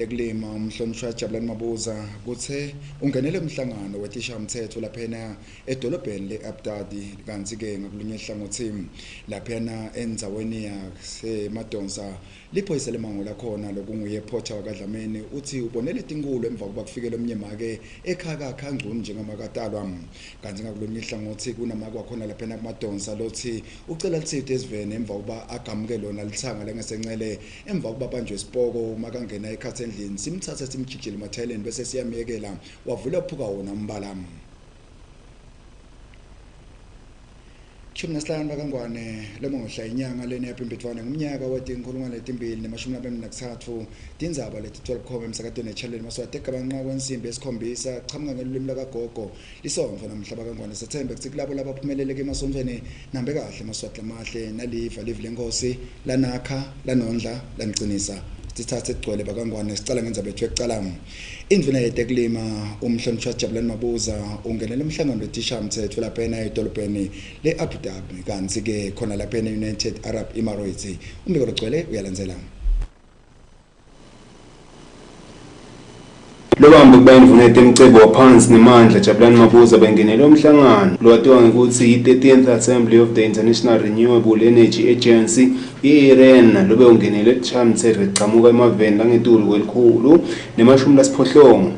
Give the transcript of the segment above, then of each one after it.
Ekulima umhlonishwa Jabulani Mabuza kuthe ungenele umhlangano wetishamthetho laphena edolobheni le-Abu Dhabi, kanti-ke ngakulunye hlangothi laphana endzaweni yaseMadonsa liphoyisa lemango lakhona lokunguye Porter wakaDlamini uthi ubonele tinkulu emva kokuba kufikele omnye make ekhaya kakhe angcono njengamakatalwa. Kanti ngakulunye hlangothi kunamaku akhona laphana kuMadonsa lothi ucela lisite esiveni emva kokuba agamuke lona lithanga lengesencele emva kokuba banjwe isipoko makangena ekhatsi endlini simthathe simjijile emathayeleni bese siyamyekela wavula uphuka wona umbala. 15 bakaNgwane lomuhla inyanga lena yaPhimbidvwane ngumnyaka we-2023. Tindzaba letitfola bukhoma emsakatweni echaneleni Maswati egabanqa kwensimbi yesikhombisa chamuka ngelulwimi lakagogo lisontfo namhla bakaNgwane. Sethembe kutsi kulabo labaphumelele emasontfweni nambe kahle Maswati lamahle naliva livi lenkosi lanakha lanondla lanicinisa. Sithathe sigcwele bakaNgwane, sicala ngendzaba yethu yokucala. Indvuna yetekulima umhlonishwa Jabulani Mabuza ungenele umhlangano wetishamthetho laphena edolobheni le-Abu Dhabi, kanti-ke khona laphena e-United Arab Emirates. Umbiko logcwele uyalandzela. Lobambe kuba indvuna yetemcebo waphansi nemandla Jabulani Mabuza bengenele umhlangano lowatiwa ngekutsi yi-13th Assembly of the International Renewable Energy Agency i-IRENA, lobe ungenele tishamthetho lechamuka emaveni langetulu kwe-190.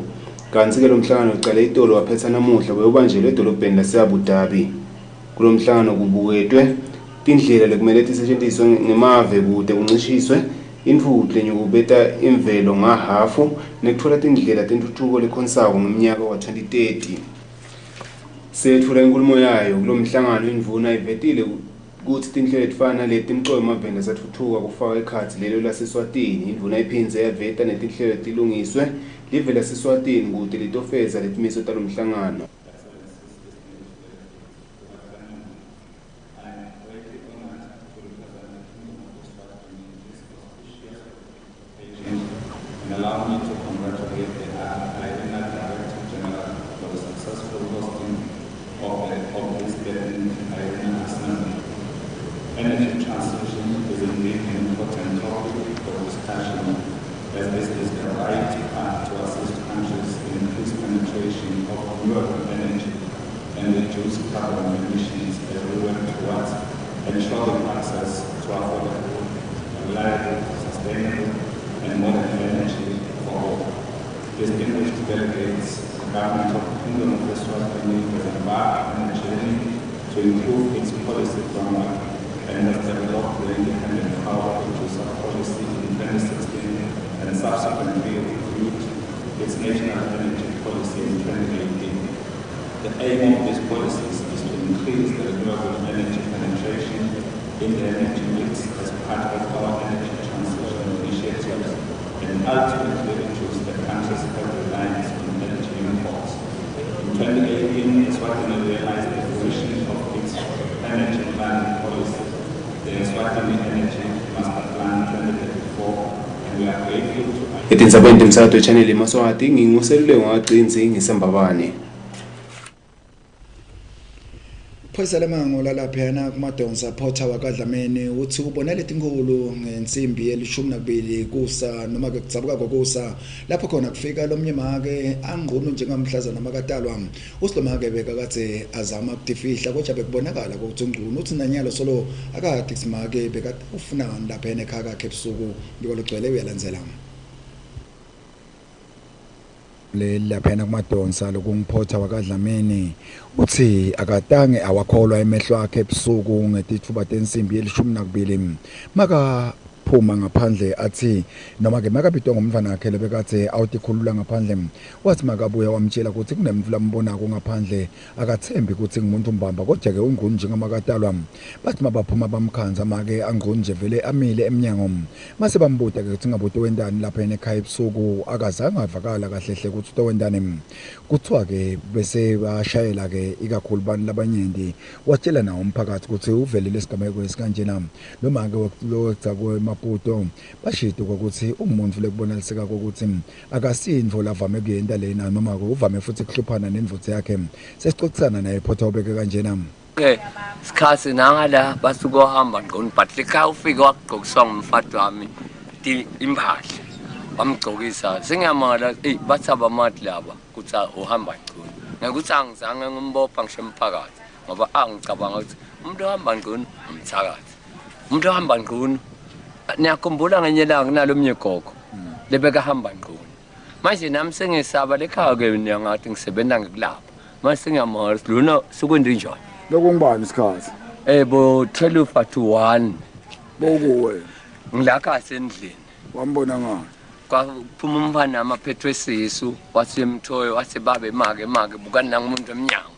Kantsi-ke lo mhlangano ucale itolo waphetha namuhla, bewubanjelwe edolobheni lase-Abu Dhabi. Kulo mhlangano kubuketwe tindlela lekumele tisetjentiswe ngemave kute kuncishiswe intfutfu lenyukubeta imvelo ngahhafu nekutfola tindlela tentfutfuko lekhonsako ngomnyaka wa-2030. Setfula inkhulumo yayo kulo mhlangano, indvuna ivetile kutsi tinhlelo letifana naleti timcoka emaveni lasatfutfuka, kufaka ekhatsi lelo laseSwatini. Indvuna iphindze yaveta netinhlelo letilungiswe live laseSwatini kute litofeza letimiso talomhlangano. I'm greatly honored to represent the Kingdom of Eswatini in this auspicious occasion and allow me to congratulate the IRENA Director General for the successful hosting of this 13th IRENA Assembly. Energy transition is indeed an important topic for discussion, as this is the right path to assist countries in increased penetration of renewable energy and reduce carbon emissions as we work towards ensuring access to affordable, reliable, sustainable, and modern energy for all. Distinguished delegates, the government of the Kingdom of Eswatini has embarked on a journey to improve its policy framework and has developed the Independent Power Producer Policy in 2016 and subsequently reviewed its National Energy Policy in 2018. The aim of these policies is to increase the renewable energy penetration in the energy mix as part of our energy transition initiatives and ultimately reduce the country's heavy reliance on energy imports. In 2018, Eswatini realized the fruition of its energy planning policy, the Eswatini Energy Master Plan 2034, and we are grateful to Etindzabeni temsakato channel eMaswati, nginguseluleko ngakaCinzi ngisembabane. Phoyisa lemango lalaphayana kuMadonsa Porter wakaDlamini uthi ubonele tinkulu ngensimbi ye-12 kusa noma ke kudzabuka kokusa lapho khona kufika lomnye make angqunu njengamhlaza namakatalwa. Usilomake bekakatse azama ukutifihla kodwa bekubonakala ukuthi ungqunu. Uthi nanyalo solo akade kusimake bekatufunani laphayana ekhaya kakhe ebusuku. Mbiko logcwele uyalandzela. Le laphana kuMadonsa lokunguPhotha wakaDlamini uthi akatange awakholwa emehlo akhe ebusuku ngetitfuba tensimbi ye-12 maka phuma ngaphandle, athi noma ke makabitwa ngumntfwana wakhe lebekatse awutikhulula ngaphandle. Wathi makabuya wamtshela ukuthi kunemntfu lambonako ngaphandle, akathembi ukuthi ngumuntu mbamba kodwa ke ungqunu njengamakatalwa. Bathi mabaphuma bamkhanza make angqunu nje vele amile emnyango. Mase bambuta ke ukuthi ngabe utowentani lapha ekhaya ebusuku, akazange avakala kahle hle ukuthi utowentani. Kuthiwa ke bese bashayela ke ikakhulu bantu labanyenti, watshela nawo umphakathi ukuthi uvelele isigameko esikanjena. Lo make lo eMaputo bashito ukuthi umuntu lekubonaliseka ukuthi akasintfo lavame kuyenta lena, noma uvame futhi kuhluphana nendvodza yakhe. Sesicocisana naye Photha, ubeke kanjena. Ke sikhathi nangala basuke ohamba ngqondo, but lekhaya ufike wagqokiswa ngumfati wami impahla. Wamgcokisa sengiyamangala eyi bathi abamati laba kuthi uhamba ngcono. Ngekuthi angizange ngimbopha ngisho emphakathi ngoba angicabanga ukuthi umuntu ohamba ngcono umthakathi. Umuntu ohamba ngcono niyakhumbula ngenye ilanga kunalomnye gogo lebekahamba ngcono. Manje nami sengisaba lekhaya-ke ngathi ngisebenza ngikulapha. Manje sengiyamangala ukuthi lona sekwenze njani. Bekungubani isikhathi? Bo 12 to 1. Bowukuwe? Ngilakha endlini. Wambona ngani? Kwaphuma umfana amaphethwe esisu wathi emthoyo wathi babe make make bukani nangumuntu emnyango.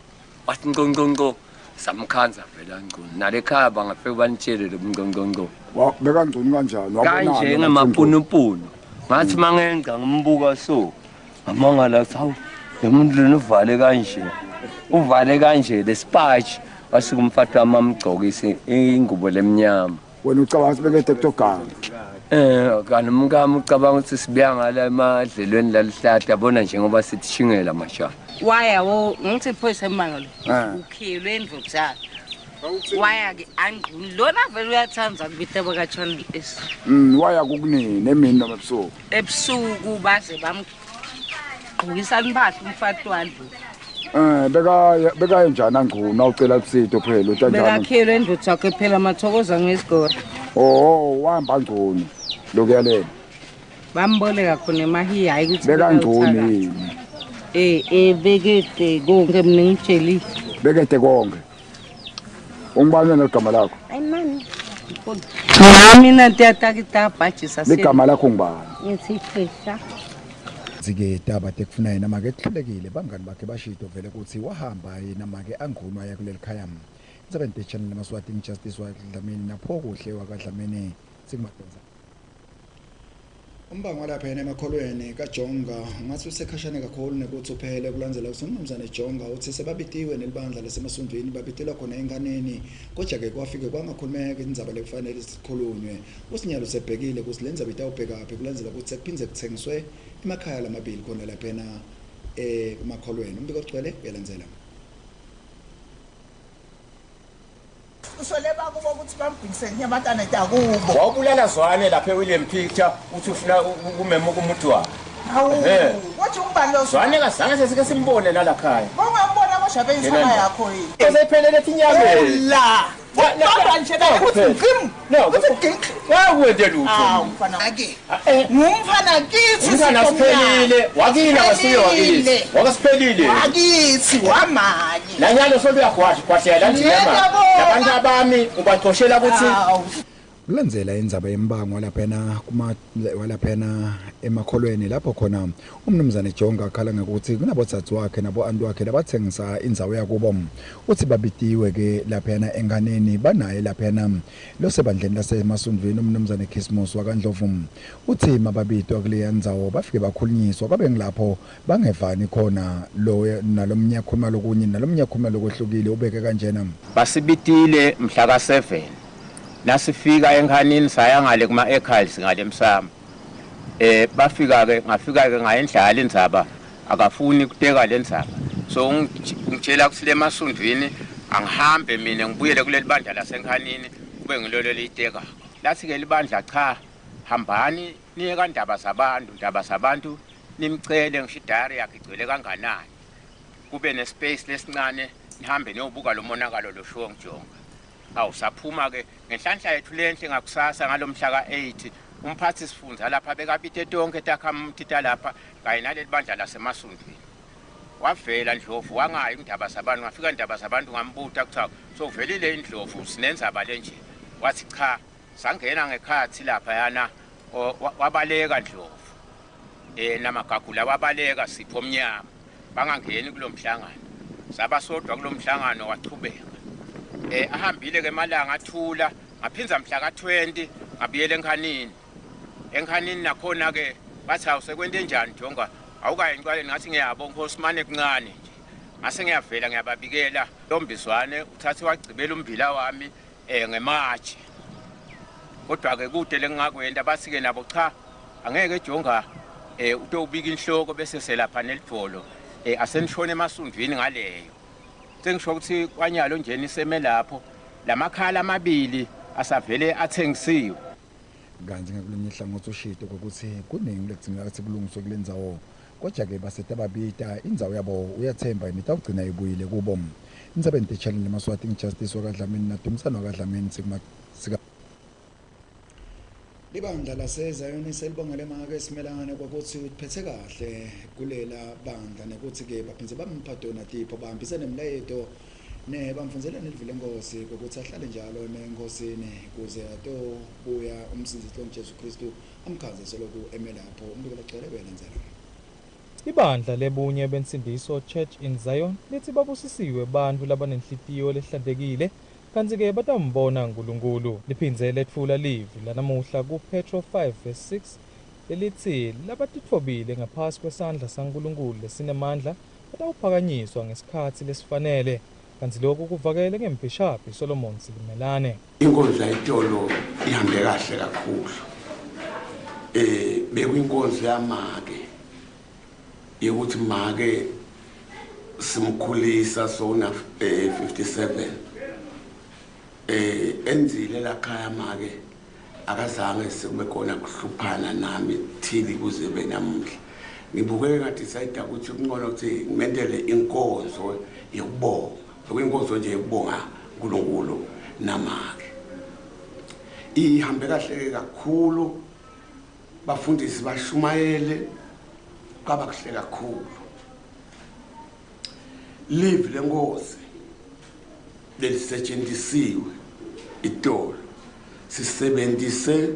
Wathi nco nco nco samkhanza vela ngcono. Nalekhaya bangafike banitshele lo nco nco nco. Bekangcono kanjani? Kanje ngemapunupunu. Ngathi mangenza ngimbuka so. Ngamangala ukuthi hawu lo muntu lona uvale kanje. Uvale kanje lesipaji wasuka umfati wami amgcokise ingubo lemnyama. Wena ucabanga ukuthi bekade kutoganga? Kanti umkami ucabanga ukuthi sibuya ngala emadlelweni lalihlahla yabona njengoba sithi shingela mashana. Waya wo ngithi iphoyisa emangalo. Ukhiyelwe indvodza. Waya ke angquni lona vele uyathanda kubita baka Channel S. Waya kukunini emini noma ebusuku? Ebusuku baze bamgqokisa impahla umfati wandlu. Beka njani angquni awucela lusito phela utanjani? Bekakhiyelwe indvodza yakhe phela mathokoza ngesigora. Oh, wahamba ngcono lokuyalela. Bamboleka khona emahiya hayi ukuthi bekangcono yini? Bekede konke mina ngitshelile. Bekede konke. Ungibani wena igama lakho? Ayimani. Mina ntiyatakita bhajisa. Ligama lakho ngibani? Ngithi Trisha. Sike taba tekufuna yena make kuhlulekile bangani bakhe bashido vele ukuthi wahamba yena make angqunwa ya kuleli khaya. Indzaba Channel Maswati Justice waDlamini napho kuhle wakaDlamini sikumadonsa. Umbango walapha yena emakholweni kaJonga ngathi usekhashane kakhulu nekuthi uphele kulandzela usumnumzane Jonga uthi sebabitiwe nelibandla lasemasundvini babitelwa khona enganeni kodwa-ke kwafike kwangakhulumeka indzaba lekufanele sikhulunywe. Usinyalo sebhekile ukuthi le ndzaba itawubhekaphi kulandzela ukuthi sekuphindze kuthengiswe emakhaya lamabili khona laphena emakholweni. Umbiko ogcwele uyalandzela. Usole bakubo ukuthi bambhikise nyamatana takubo. Wawubulala Zwane lapha eWilliam Picture uthi ufuna ukumemuka umuntu wakhe. Hawu, wathi ungubani lo Zwane kazange sesike simbone nalakhaya. Bongambona kodwa beyisana yakho yini. Sesiphelele etinyameni. La. Kodwa nje ukuthi ngim. Uthi ginki. Wakwente lutho. Hawu mfana ke. Ngumfana kithi. Umfana siphelile. Wakini akasiyo wakithi. Wakasiphelile. Wakithi wamanye. Nanyalo soluyagwasha gwashela nje mama. Labantu abami ubacoshela ukuthi kulandzela indzaba yembango walaphena kuma walaphena emakholweni lapho khona umnumzane Jonga akhala ngekuthi kunabotsatsi wakhe nabo antu wakhe labathengisa indzawo yakubo. Uthi babitiwe ke laphena enganeni banaye laphena losebandleni lasemasundvini umnumzane Christmas wakaNdlovu. Uthi mababitwa kuleya ndzawo bafike bakhulunyiswa kwabe ngilapho bangevani khona lo nalomnye akhuluma lokunye nalomnye akhuluma lokwehlukile ubeke kanjena. Basibitile mhla ka7 nasifika enkhanini saya ngale kuma ekhals ngale emsamo. Bafika ke ngafika ke ngayendlala indzaba akafuni kuteka lendzaba. So ungitshela ukuthi lemasundvini angihambe mina ngibuyele kuleli bandla lasenkhanini kube ngilolo liyiteka. Lathi ke libandla cha hambani niye kandaba zabantu ndaba zabantu nimcele ngisho idayari yakhe igcwele kanganani kube nespace lesincane nihambe niyobuka lo monakalo loshiwo ngijonga. Awu saphuma ke ngenhlanhla yethu lenhle ngakusasa ngalomhla ka8 umphathi sifunza lapha bekabite tonke takhamuthi lapha kanye naleli bandla lasemasundvini. Wavela Ndlovu wangayi indaba zabantu ngafika indaba zabantu ngambuta kuthiwa sovelile indlovu sinenzaba lenje. Wathi cha sangena ngekhathi lapha yana wabaleka Ndlovu. Namagagula wabaleka sipho omnyama bangangeni kulomhlangano. Saba sodwa kulomhlangano wachubeka. Ahambile ke emalanga athula ngaphinza mhla ka20 ngabuyela enkhanini. Enkhanini nakhona ke bathi awusekwente njani Jonga awukayi encwaleni ngathi ngiyabo Nkosi mane kuncane nje. Ngase ngiyavela ngiyababikela lombizwane uthathe wagcibela umbila wami ngematshe. Kodwa ke kude lengingakwenda bathi ke nabo cha angeke Jonga utobika inhloko bese selapha nelidvolo asenishone emasundvini ngaleyo. Sengisho ukuthi kwanyalo nje niseme lapho lamakhala amabili asavele athengisiwe. Kanti ngakulunye hlangothi ushito ukuthi kuningi lekudingeka ukuthi kulungiswe kule ndzawo. Kodwa-ke basetababita indzawo yabo uyathemba nitawugcina ibuyile kubo. Indzabeni Channel Emaswati Justice wakaDlamini naDumsana wakaDlamini sika Libandla laseZayoni selibongele make Simelane kwakuthi uphethe kahle kulela bandla nekuthi-ke baphindze bampha tona tipho bahambise nemlayeto ne bamfundzele nelivi lenkosi kokuthi ahlale njalo nenkosini kuze atobuya umsindzisi longuJesu Kristu amkhanze seloku eme lapho. Umbiko logcwele uyalandzela. Ibandla lebunye bensindiso Church in Zion lithi babusisiwe bantfu labanenhlitiyo lehlantekile kantsi-ke batambona Nkulunkulu. Liphindze letfula livi lanamuhla kuPetro 5 verse 6 lelithi labatitfobile ngaphasi kwesandla saNkulunkulu lesinemandla batawuphakanyiswa ngesikhatsi lesifanele. Kantsi lokhu kuvakele ngembhishobhi Solomon Simelane. Inkonzo yayitolo ihambe kahle kakhulu. Bekuyinkonzo yamake yokuthi make simkhulisa sona 57 enzile lakhaya make akazange sekube khona kuhluphana nami thili kuze benamuhla. Ngibukeke ngadecide ukuthi kungcono ukuthi ngimendele inkonzo yokubonga, bekuyinkonzo nje yokubonga uNkulunkulu namake. Ihambe kahle kakhulu, bafundisi bashumayele kwaba kuhle kakhulu. Live lenkosi lelisetshenzisiwe itolo sisebenzise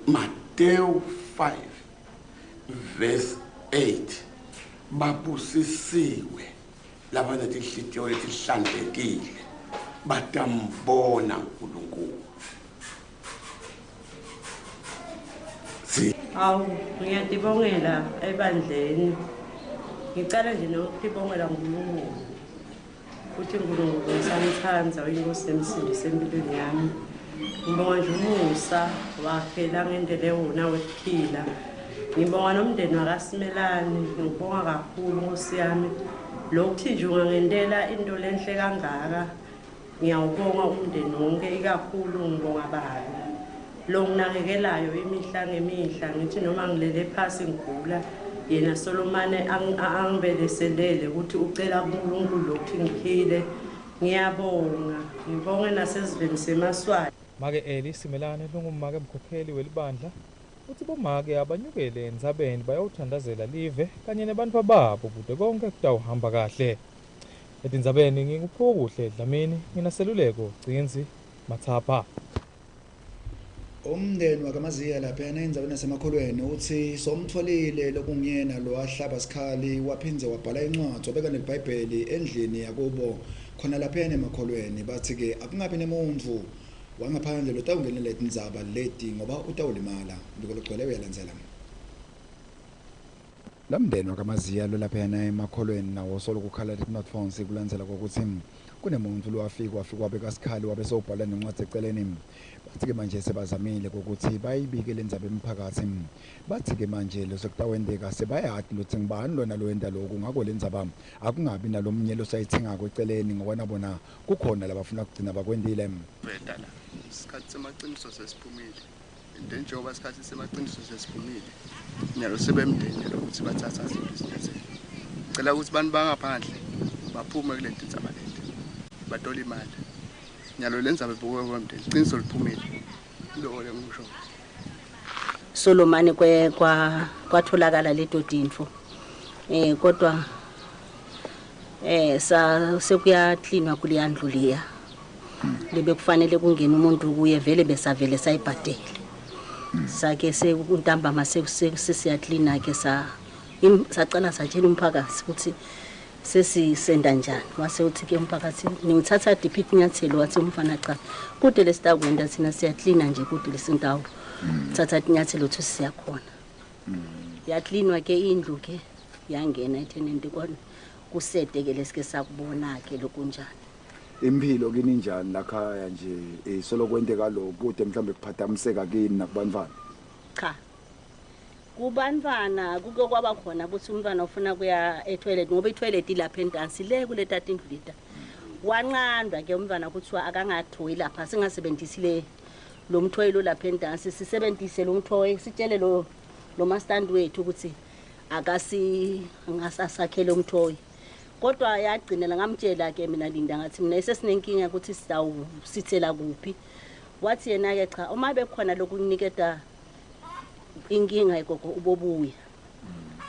Matthew 5 verse 8, babusisiwe labanetinhlitiyo letihlantekile batambona uNkulunkulu. Awu, ngiyatibongela ebandleni. Ngicela nje nokutibongela uNkulunkulu. Futhi uNkulunkulu ngisamthanda uyinkosi emsindisi empilweni yami. Ngibonga nje umusa wakhe langendele wona wekuphila. Ngibonga nomndeni wakaSimelane, ngibonga kakhulu Nkosi yami. Lokuthi nje ungangendela into lenhle kangaka. Ngiyawubonga umndeni wonke, ikakhulu ngibonga babe lo nginakekelayo imihla ngemihla. Ngithi noma ngilele phasi ngigula, yena solomane angibeleselele ukuthi ucela kuNkulunkulu ukuthi ngiphile. Ngiyabonga, ngibonge nasesiveni semaswati. Make Eli Simelane longumake mkhokheli welibandla uthi bomake abanyukele entsabeni bayawuthandazela live kanye nebantfu babo kude konke kutawuhamba kahle. Etindzabeni nginguphukuhle Dlamini, nginaseluleko Cinzi Mathapha. Umndeni wakaMaziya laphana endaweni yasemakholweni uthi somtholile lokungiyena lo wahlaba sikhali waphindze wabhala incwadi wabeka nelibhayibheli endlini yakubo khona laphana emakholweni. Bathi-ke akungabi nemuntfu wangaphandle lotawungenela tindzaba leti ngoba utawulimala. Mbiko logcwele uyalandzela. Lamndeni wakaMaziya lo laphana emakholweni nawo solo kukhala letinotfonsi kulandzela kokuthi kunemuntu lowafika wafika wabeka sikhali wabe sewubhala nencwadi eceleni. Bathi-ke manje sebazamile ukuthi bayibike le ndzaba emphakathi. Bathi-ke manje lesekutawenteka sebayati lotsi ngibani lona lowenta lokhu, ngako le ndzaba akungabi nalomnye losayitsengako eceleni ngoba nabona kukhona labafuna kugcina bakwentile. Veda la isikhathi semaqiniso sesiphumile, and then njengoba isikhathi semaqiniso sesiphumile nyalo sebemndeni lokuthi bathatha ziphi izinyathelo. Cela ukuthi abantu bangaphandle baphume kule tindzaba leti batole imali. Nyalo le ndzaba ibukwe kwemndeni, iqiniso liphumile, loko lengisho. Solomane kwatholakala leto tintfo kodwa sa sekuyaklinwa kuleya ndlu leya lebe kufanele kungena umuntu kuye, vele besavele sayibhadele. Sake sekuntambama sesiyaklina ke sacala satshela umphakathi ukuthi sesisenda njani. Wase uthi ke umphakathi niwuthatha diphi inyathelo, wathi umfana cha, kude lesitakwenda thina siyaklina nje kude lesindawo thatha inyathelo thi siyakhona. Yaklinwa ke indlu ke yangena itenant kona kusede ke lesike sakubona ke lokunjani. Impilo kini njani lakhaya nje solo kwenteka lokho kude mhlambe kuphathamiseka kini nakubantwana? Cha, kubantwana kuke kwaba khona ukuthi umntwana ufuna kuya etoilet ngoba itoilet ilapha entansi le kuleta tindlu leta. Wanqandwa ke umntwana kuthiwa akangathoyi lapha singasebenzisi le Lo mthoyi lo lapha endansi sisebenzise lo mthoyi, sitshele lo mastandi wethu ukuthi akasi ngasasakhele umthoyi. Kodwa yagcinela ngamtshela ke mina Linda ngathi mina sesinenkinga ukuthi sizawusithela kuphi. Wathi yena ke cha, uma bekhona lokuniketa inkinga igogo ubobuya.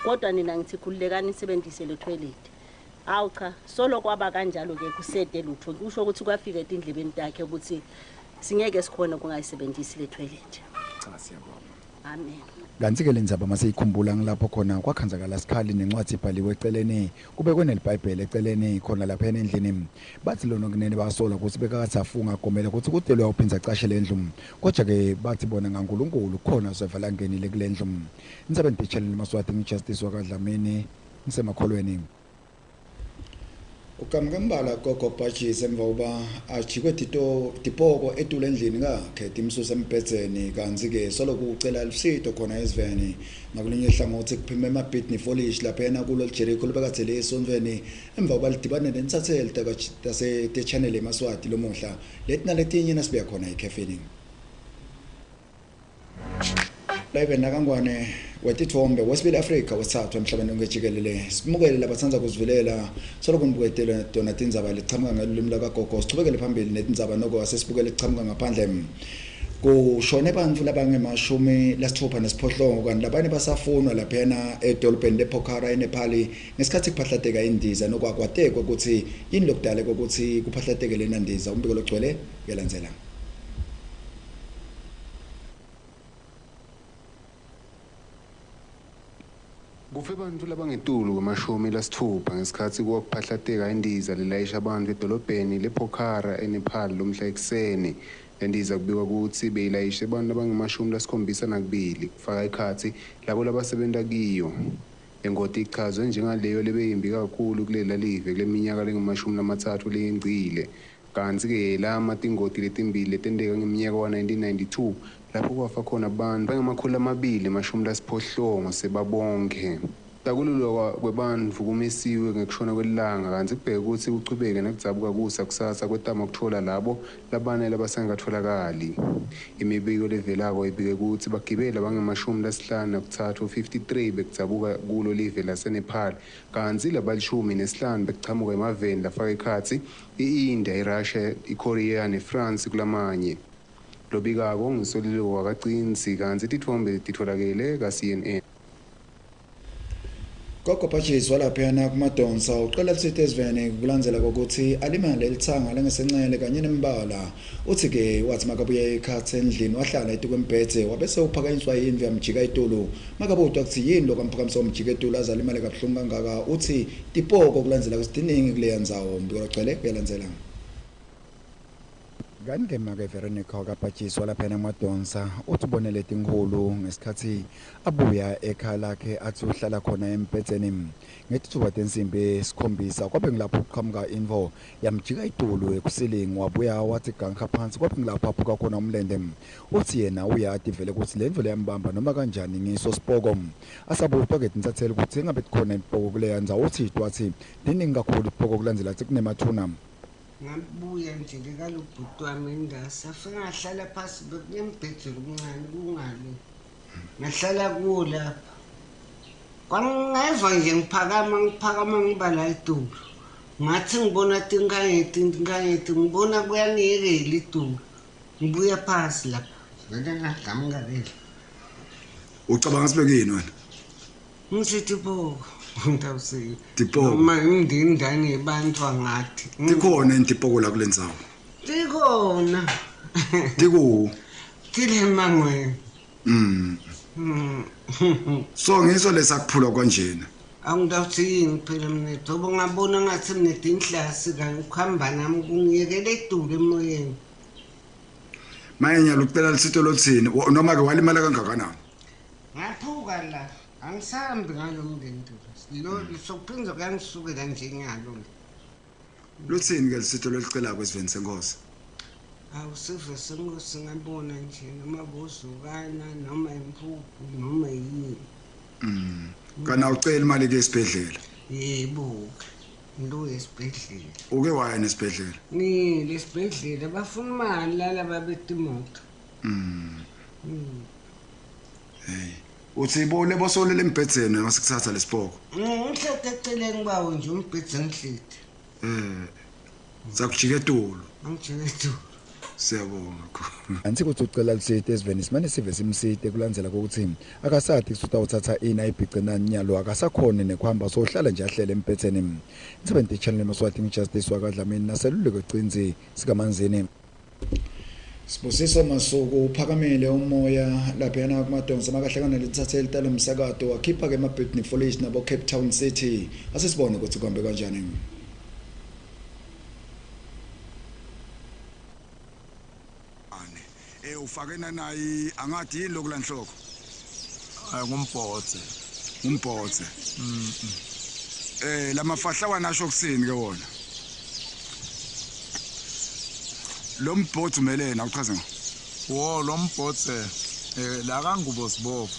Kodwa nina ngithi khululekani nisebenzise le toilet. Awu cha, solo kwaba kanjalo ke kusede lutho. Kusho ukuthi kwafika etindlebeni takhe ukuthi singeke sikhona ukungayisebenzisi le toilet. Cha, siyabonga. Amen. Kanti-ke le ndzaba masiyikhumbula ngilapho khona kwakhanzakala sikhali nencwadi ibhaliwe eceleni, kubekwe nelibhayibheli eceleni khona lapha endlini. Bathi lona kunene basola ukuthi bekakathi afunga agomela ukuthi kudelwe awuphinza acashe le ndlu. Kodwa-ke bathi bona ngaNkulunkulu khona usevala angenile kule ndlu. Indzaba nditsheleni Maswati, ngiJustice wakaDlamini, ngisemakholweni. Uqhamuka embala gogo Bhajisi emva kokuba ajikwe tipoko etule endlini kakhe timsusa embhedzeni, kantsi-ke soloku ucela lusito khona esiveni. Ngakulinye ihlangothi kuphime emabhidi nefolishi laphayana kulo lijerikho lobekadzele esontfweni emva kokuba lidibane nentsatsheli tase-channel emaswati lomuhla. Leti naletinye nasibuya khona ekhefini. Live nakangwane wetithombe wesibili Afrika, wesithathu emhlabeni wonke jikelele. Simukele labatsandza kuzivilela solo kunibuketele tona tindzaba lichamuka ngelulwimi lakagogo. Sichubekele phambili netindzaba noko asesibukele lichamuka ngaphandle. Kushone bantfu labange-68 kanti labanye basafunwa laphayana edolobheni lePokhara eNepal ngesikhathi kuphahlateka indiza, noko akwatekwa ukuthi yini lokudaleka ukuthi kuphahlateke lena ndiza. Umbiko logcwele uyalandzela. Kufe bantfu labangetulu kwema-60 ngesikhatsi kuwakuphahlateka indiza lelayisha bantfu edolobheni lePokhara eNepal lomhla ekuseni. Le ndiza kubikwa kutsi beyilayishe bantfu labangema-72 kufaka ekhatsi labo labasebenta kiyo. Le ngoti ichazwe njengaleyo lebeyimbi kakhulu kulela live kule minyaka lengama-30 leyengcile. Kantsi-ke lama tingoti letimbili letenteka ngeminyaka wa-1992 lapho kwafa khona bantfu bangama-280 sebabonkhe. Takululwa kwebantfu kumisiwe ngekushona kwelilanga kantsi kubheke kutsi kuchubeke nekudzabuka kusa kusasa kwetama kutfola labo labane labasengakatfolakali. Imibiko levelako ibike kutsi bagibeli abangema-53 53 bekudzabuka kulo live laseNepal kantsi labali-15 bekuchamuka emaveni lafaka ekhatsi i-India, iRussia, iKorea neFrance kulamanye. Lobikako ngusolilo wakaCinsi kantsi titfombe titfolakele ka-CNN. Gogo Bhajisi walaphayana kuMadonsa ucela lusito esiveni kulandzela kokuthi alimale litsanga lengesencele kanye nembala. Uthi-ke wathi makabuya ekhatsi endlini wahlala etikwembhedze wabese uphakanyiswa yindlu yamjika etulu. Makabutwa kutsi yini lokwamphakamiswa wamjika etulu aze alimale kabuhlungu kangaka, uthi tipoko kulandzela kutsi tiningi kuleya ndzawo. Umbiko logcwele uyalandzela. Kanti-ke make Veronica wakaBhajisi walaphayana kuMadonsa uthi ubonele tinkhulu ngesikhathi abuya ekhaya lakhe athi uhlala khona embhedzeni ngetithuba tensimbi 7 kwabe ngilapho kuqhamuka info yamjika itulu ekusilingi wabuya wathi gankha phansi kwabe ngilapho aphuka khona umlende. Uthi yena uyati vele ukuthi le ndlu leyambamba noma kanjani ngiso sipoko. Asabutwa-ke tintsatseli ukuthi engabe tikhona ipoko kuleya ndzawo, uthi wathi tiningi kakhulu ipoko kulandzela athi kunemathuna. Ngabuya nje lekalubhuti wami endasi, afike ngahlala phasi, bekunembhedzo lomncane kungale, ngahlala kuwo lapha. Kwangeva nje ngiphakama ngiba la etulu, ngathi ngibona tinkanyeti ngibona kuyangiyekela itulu, ngibuya phasi lapha vele ngadlamuka vele. Ucabanga sibekini wena? Ngithi tipoko ngitawusini. Tipoko. Noma indindane yebantu angathi. Tikhona intipoko la kule ndzawo? Tikhona. Tiku? Tile emangweni. So ngiso lesakuphulwa kanjena. Angitawuthi yini phela mina thobo ngabona ngathi mina tinhlasi kanye ukuhamba nami kungiyekele etulu emoyeni. Manje ngiyacela lisito lotsini noma ke walimala kangakanani? Ngaphuka la. Angisambi ngalo mndeni lo sokuphinza kuyangisukela nje ngalo. Lutsini ke lisito lolicelako esiveni senkosi? Awusive senkosi ngabona nje noma bozukana noma impuphu noma yini. Kana ucela imali ke esibhedlela? Yebo, ngiluye esibhedlela. Uke waya nesibhedlela? Ngile esibhedlela bafuna imali laba betimoto. Hey, uthi bole bosolele embhedzeni masikuthatha lesipoko. Ngihlete eceleni kwawo nje umbhedze ngihleti. Sakujika etulo. Angijike etulo. Siyabonga kakhulu. Anti kuthi ucela lusite esiveni simane sive simsite kulandzela kokuthi akasati ukuthi utawuthatha ini ayibhice nanyalo akasakhoni nekuhamba sohlala nje ahlele embhedzeni. Insebenzi channel Maswati Justice wakaDlamini naseluleko Cinzi sikaManzini. Sibusiso Masuku uphakamile umoya laphana kumadonsa makahlangana lithathe litalo msakato wakhipha ke emabhedni Police nabo Cape Town City. Asisibone ukuthi kuhambe kanjani. Ufake nanayi angathi yini lokulanhloko? Ngumbhodze. Ngumbhodze. Lamafahlawana asho kusini ke wona? Lo mbhodze umelena uchaze ngo? Wo lo mbhodze la kaNgubo Sibovu.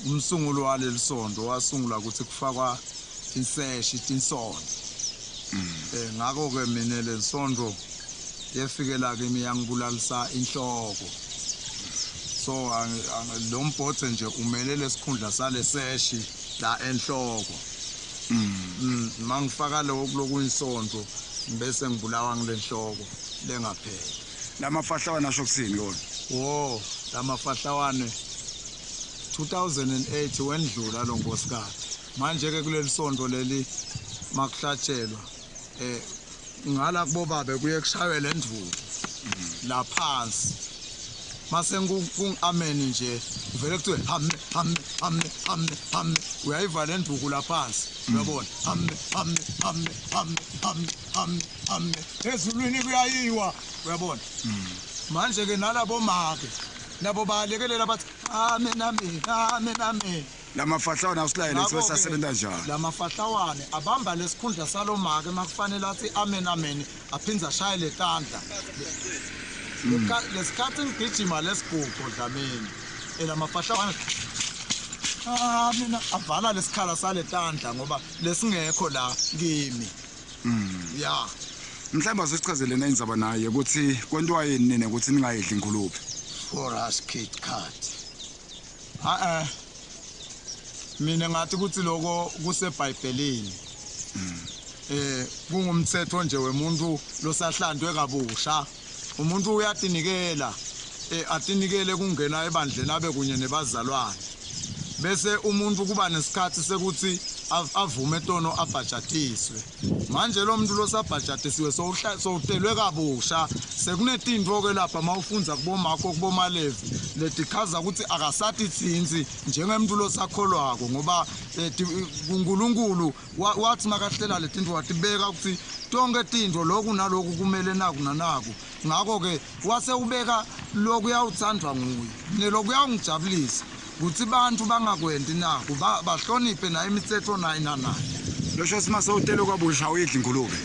Umsungulo waleli sonto wasungula ukuthi kufakwa inseshi tinsonto. Ngakho ke mina lensonto yefikela kimi yangibulalisa inhloko. So lo mbhodze nje umele lesikhundla saleseshi la enhloko. Mangifaka lokho lokuyinsonto bese ngibulawa ngilenhloko lengapheli. Lamafahlawana asho kusini kona? Wo, lamafahlawane 2008 wendlula lo nkosikazi. Manje ke kuleli sonto leli makuhlatshelwa ngala kubobabe kuye kushaywe lendvuku la phansi. Mase ngu-amen nje vele kuthiwe hame hame hame hame hame, uyayivala lendvuku la phansi uyabona, hame hame hame hame hame hame hame, ezulwini kuyayiwa uyabona. Manje ke nalabo make nabo balekelela bathi amen amen amen amen. Lamafahlawana awusilayele sibe sasebenza njani? Lamafahlawane abamba lesikhundla salomake makufanele athi amen amen aphinza ashaye letandla. Lesikhathi ngigijima lesigugu Dlamini elamafahlawane mina avala lesikhala saletandla ngoba lesingekho la kimi. Ya. Mhlawumbe asichazele nenzaba naye ukuthi kwentiwa yini nene ukuthi ningayidli ingulube. For us Kit Kat. Mina ngathi ukuthi lokho kuseBhayibhelini. Kungumthetho nje wemuntu losahlandwe kabusha. Umuntu uyatinikela atinikele kungena ebandleni abe kunye nebazalwane. Bese umuntu kuba nesikhathi sekuthi avume tono abhajatiswe. Manje lo muntu losabhajatisiwe sowutelwe kabusha. Sekunetinto ke lapha mawufunza kubomakho kubomalevi letichaza ukuthi akasathi tsinzi njengemuntu losakholwako ngoba uNkulunkulu wathi makahlela letinto watibeka ukuthi tonke tinto lokhu naloku kumele naku nanaku. Ngakho ke wase ubeka lokhu uyawuthandwa nguye nelokhu uyawungijabulisa ukuthi bantu bangakwenti naku bahloniphe nayo imithetho nayo nanayo. Losho simase utele kwabusha uyidla ingulube.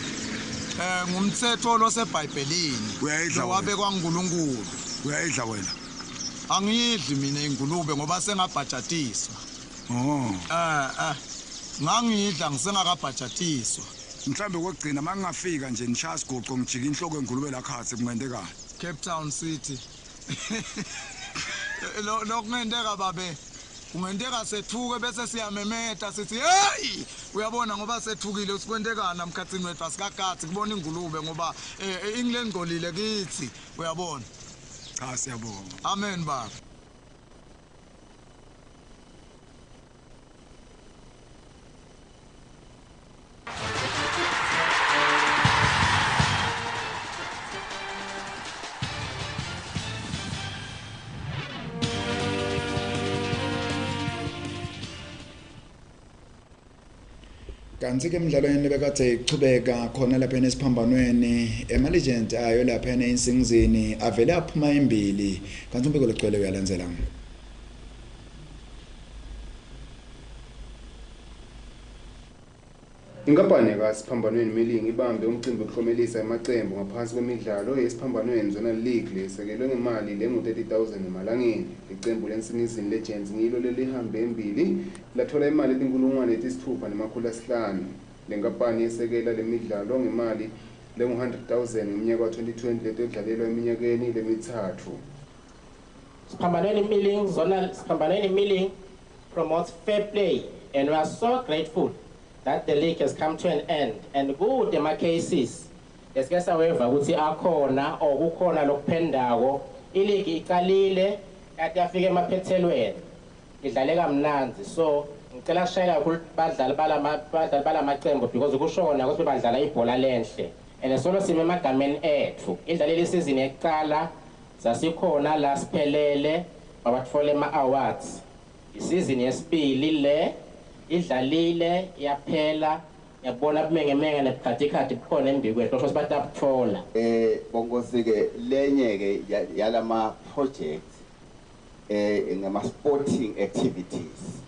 Ngumthetho loseBhayibhelini. Uyayidla wabekwa nguNkulunkulu. Uyayidla wena? Angiyidli mina ingulube ngoba sengabhajatiswa. Oh. Ngangidla ngisengakabhajatiswa. Mhlambe kokugcina mangingafika nje nishaya siguqo ngijika inhloko engulube lakhathi kungenzekani? Cape Town City. Lo kungenteka babe. Kungenteka sethuke bese siyamemeta sithi hey, uyabona ngoba sethukile usikwentekana emkhathini wethu asikagathi kubona ingulube ngoba ingilengcolile kithi uyabona. Cha siyabonga. Amen baba. Kanti ke emidlalweni bekade ichubeka khona lapha esiphambanweni ema-legend ayo lapha eNsingizini avele aphuma embili kanti umbiko logcwele uyalandzela. Inkampani kaSiphambanweni Milling ibambe umcimbi wokuklomelisa emacembu ngaphansi kwemidlalo yeSiphambanweni Zonal League lesekelwe ngemali lengu-30,000 emalangeni. Licembu leNsingizini Legends ngilo lelihambe embili lathola imali etinkulungwane leti-6,500. Lenkampani yesekela lemidlalo ngemali lengu-100,000 ngomnyaka wa-2020 letodlalelwa eminyakeni lemithathu. Siphambanweni Milling, Zonal Siphambanweni Milling promotes fair play, and we are so grateful that the league has come to an end. And good ema cases esike saweva ukuthi akhona or kukhona lokuphendako, iligi iqalile kade yafika emaphethelweni, idlale kamnandzi. So ngicela sishayela kakhulu badlali balama badlali balamacembu, because kusho kona ukuthi badlala ibhola lenhle and solo sime emagameni ethu. Idlalile isizini yekuqala, sasikhona la siphelele, babatfola ema-awards. Isizini yesibili le idlalile yaphela, yabona bumengemenge nebukhadikhadi bukhona embikwethu, kusho ukuthi batabutfola. Bonkosi ke, lenye ke yalama projects ngama sporting activities.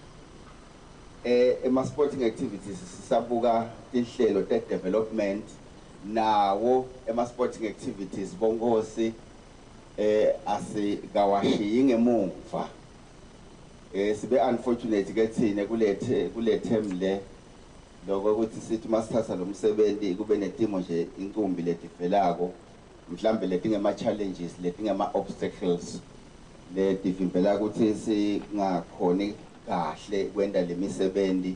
Ema sporting activities sisabuka tinhlelo te development nawo ema sporting activities, bonkosi, asikawashiyi ngemuva. Sibe unfortunate ke thine kulethe kule term le lokho ukuthi sithi masithatha lo msebenzi kube netimo nje inkumbi letivelako, mhlambe letingema challenges, letingema obstacles letivimbela ukuthi singakhoni kahle kwenta lemisebenzi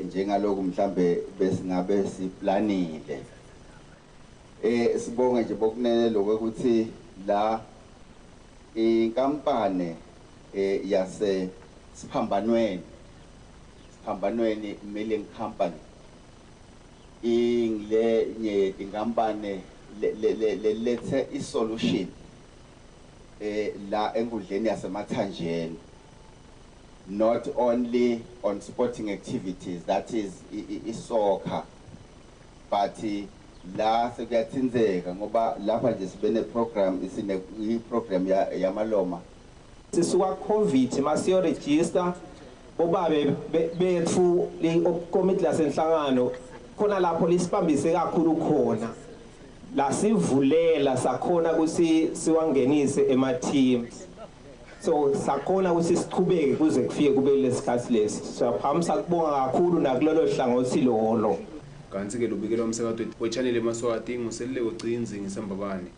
njengaloku mhlambe besingabe siplanile. Sibonge nje bokunene lokho ukuthi la inkampane yase Siphambanweni Milling Company ingile inkampane le lethe isolution la enkundleni yaseMathanjeni, not only on sporting activities, that is i-soccer, but la sekuyathinzeka ngoba lapha nje sibe ne program, isine i-program yamaloma. Sisuka COVID masiyo register bobabe bethu le committee lasenhlangano khona lapho lisibambise kakhulu khona la sivulela sakhona ukuthi siwangenise ema teams, so sakhona ukuthi siqhubeke kuze kufike kube lesikhathi lesi. Siyaphamisa kubonga kakhulu nakulolo hlangothi lolo. Kanti-ke lubikelwa umsakato wechaneli eMaswati nguseluleko Cinzi ngisembabane.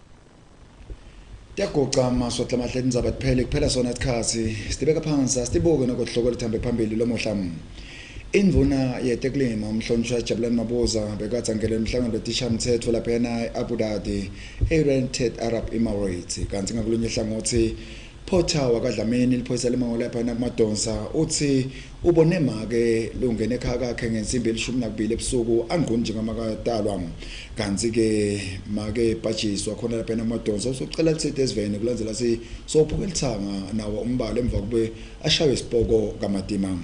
Tiyaguca Maswati lamahle, tindzaba tiphele kuphela sona sikhatsi. Sitibeka phansi, asitibuke nokuhloko lithambe phambili lomuhla. Indvuna yetekulima umhlonishwa Jabulani Mabuza bekatsi angele emhlangano wetishamtsetfo laphayana e-Abu Dhabi, e-United Arab Emirates. Kantsi ngakulunye hlangothi, Porter wakaDlamini, liphoyisa lemango laphayana kuMadonsa, utsi ubone make lungena ekhaya kakhe ngensimbi 12 ebusuku angquni njengamakatalwa. Kantsi-ke make bhajiswa khona laphayana kuMadonsa usocela lisete esiveni kulandzela si sophuka litsanga nawo umbalo emva kube ashaywe sipoko kamatima.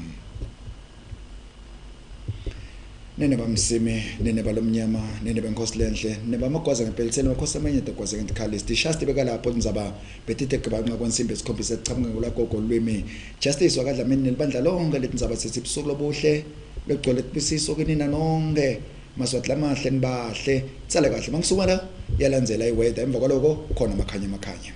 Nene bamsimi, nene balomnyama, nene benkosi lenhle, nene bamagwaza ngempelitheni, makhosi amanye dagwaza ngentikhali. Sitishasti beka lapho tindzaba betite gebanqa kwensimbi 7 kuchamuka ngulagogo lwimi Justice wakaDlamini nelibandla lonke letindzaba. Sithi busuku lobuhle logcwele tibusiso kinina nonke Maswati lamahle, nibahle, tsale kahle. Mangisukuma la yalandzela iweather, emva kwaloko khona makhanya makhanya.